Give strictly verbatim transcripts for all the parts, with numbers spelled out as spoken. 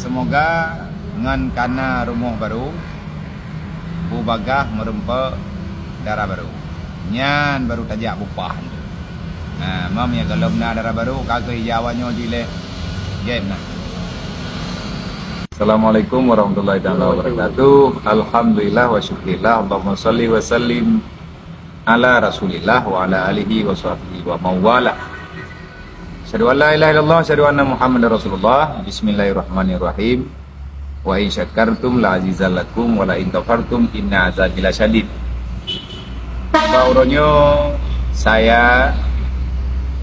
Seumoga ngon kana rumoh barô, bubagaih meureumpok dara barô. Nyan barô tajak bupah. Nah, mam nyang gohlom na dara barô, ka keuh ija awaknyoe jileh. Gét na. Assalamualaikum warahmatullahi taala wabarakatuh. Alhamdulillah wa syukurillah. Allahumma shalli wa sallim ala Rasulillah wa ala alihi wa sahbihi wa mawala. Asyhadu an la ilaha illallah, asyhadu anna Muhammadar Rasulullah. Bismillahirrahmanirrahim. Wa in syakartum la azidannakum wa la in kafartum inna azabi lasyadid. Bak uroe nyoe, saya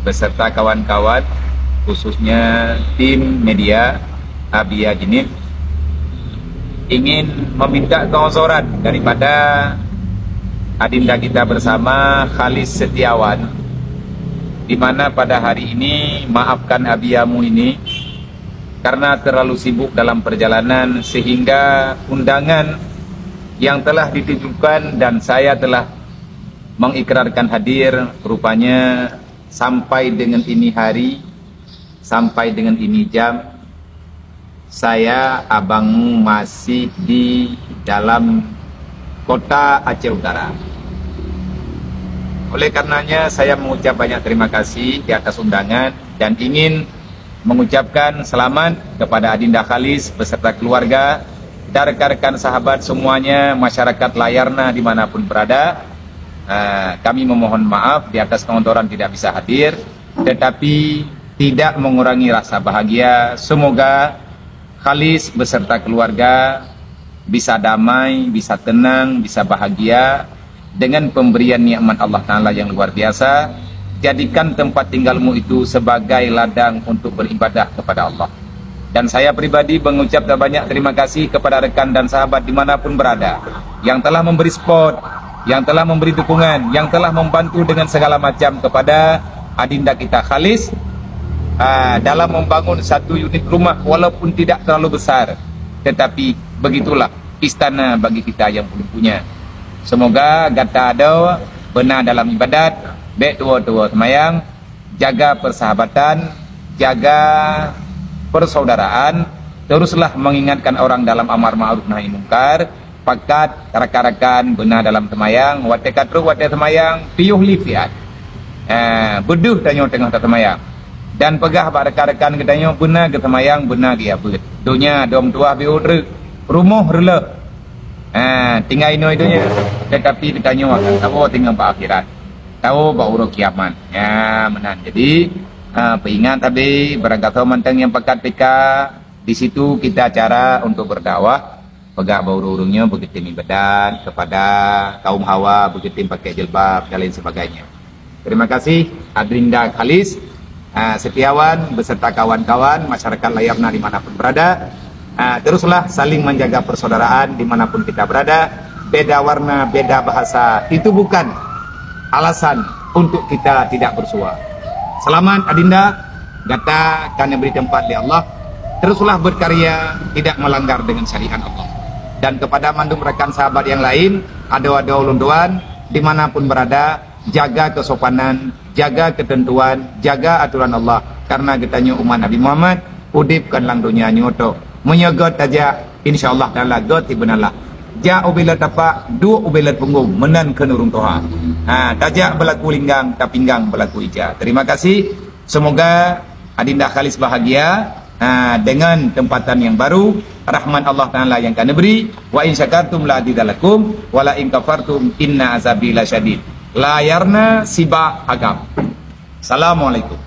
beserta kawan-kawan, khususnya tim media Abia Jeunieb, ingin meminta keuuzoran daripada adinda kita bersama, Khalis Setiawan, di mana pada hari ini, maafkan Abiamu ini, karena terlalu sibuk dalam perjalanan, sehingga undangan yang telah ditujukan dan saya telah mengikrarkan hadir, rupanya sampai dengan ini hari, sampai dengan ini jam, saya, abangmu, masih di dalam kota Aceh Utara. Oleh karenanya, saya mengucap banyak terima kasih di atas undangan dan ingin mengucapkan selamat kepada Adinda Khalis beserta keluarga dan rekan-rekan sahabat semuanya, masyarakat Layarna dimanapun berada. Ah, kami memohon maaf di atas keuuzoran tidak bisa hadir, tetapi tidak mengurangi rasa bahagia. Semoga Khalis beserta keluarga bisa damai, bisa tenang, bisa bahagia dengan pemberian nikmat Allah Ta'ala yang luar biasa. Jadikan tempat tinggalmu itu sebagai ladang untuk beribadah kepada Allah. Dan saya pribadi mengucap banyak terima kasih kepada rekan dan sahabat dimanapun berada yang telah memberi support, yang telah memberi dukungan, yang telah membantu dengan segala macam kepada adinda kita Khalis, ah, dalam membangun satu unit rumah walaupun tidak terlalu besar, tetapi begitulah istana bagi kita yang belum punya. Semoga gata adoe beuna dalam ibadat, bék tuwoe-tuwoe seumayang, jaga persahabatan, jaga persaudaraan, teruslah mengingatkan orang dalam amar ma'ruf nahi mungkar, pakat rakan-rakan beuna dalam seumayang, watée ka trok watée seumayang, piôh li siat. Ah, beudôh tanyoe teungoh taseumayang. Dan peugah bak rakan-rakan geutanyoe beuna geuseumayang, beuna geujak beuet. Donya dum tuwah biôh treuk, rumoh reuloh. Ah, tinggai inoe donya, tetapi geutanyoe akan tawoe teungoh bak akhirat. Tawoe bak uroe kiamat. Ya, meunan. Jadi, ah, peuingat sabe, barangkasoe mantong nyang pakat P K, di situ kita acara untuk berdakwah. Peugah bak ureuëng-ureuëng nyoe beugeutem ibadat, kepada kaum hawa beugeutem pakai jilbab dan lain sebagainya. Terima kasih, Adinda Khalis, ah, Setiawan beserta kawan-kawan masyarakat Layarna dimanapun berada. Ah, teruslah saling menjaga persaudaraan dimanapun kita berada. Beda warna, beda bahasa, itu bukan alasan untuk kita tidak bersua. Selamat, Adinda, gata ka neubri teumpat lé Allah. Teruslah berkarya tidak melanggar dengan syariat Allah. Dan kepada mandum rakan sahabat yang lain, adoe-adoe ulôn tuan, dimanapun berada, jaga kesopanan, jaga ketentuan, jaga aturan Allah. Karena geutanyoe umat Nabi Muhammad, udeb kon lam donya nyoe tok. Meunyoe göt tajak, insya Allah Taala göt sibeuna lah. Jak ubé lé tapak, duek ubé lé punggong, meunan kheun ureuëng tuha. Ha, tajak beulaku linggang, tapinggang beulaku ija. Terima kasih. Semoga Adinda Khalis bahagia, ha, dengan tempatan yang baru, rahmat Allah Taala yang ka neubri. Wa in syakartum la azidannakum, wa la in kafartum inna azabi lasyadid. Layarna sibak agam. Assalamualaikum.